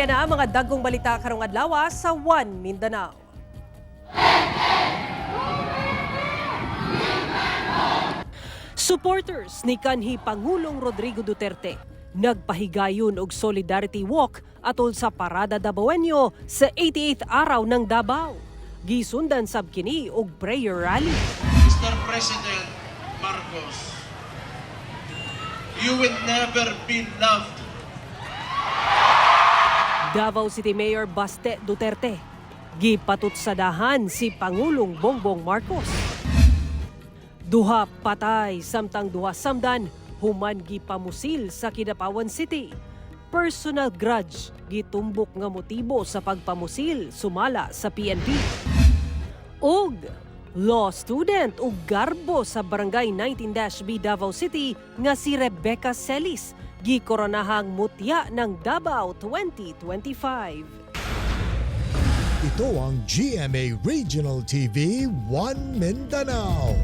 Kini na ang mga dagkong balita karong adlaw sa One Mindanao. Supporters ni kanhi Pangulong Rodrigo Duterte nagpahigayon og solidarity walk atol sa Parada Dabawenyo sa 88th Araw ng Davao. Gisundan sab kini og prayer rally. Mr. President Marcos, you will never be loved. Davao City Mayor Baste Duterte gipatutsadahan si Pangulong Bongbong Marcos. Duha patay samtang duha samdan human gipamusil sa Kidapawan City. Personal grudge gitumbok nga motibo sa pagpamusil, sumala sa PNP. Og law student ug garbo sa Barangay 19-B, Davao City nga si Rebecca Celis gikoronahang Mutya ng Davao 2025. Ito ang GMA Regional TV, One Mindanao.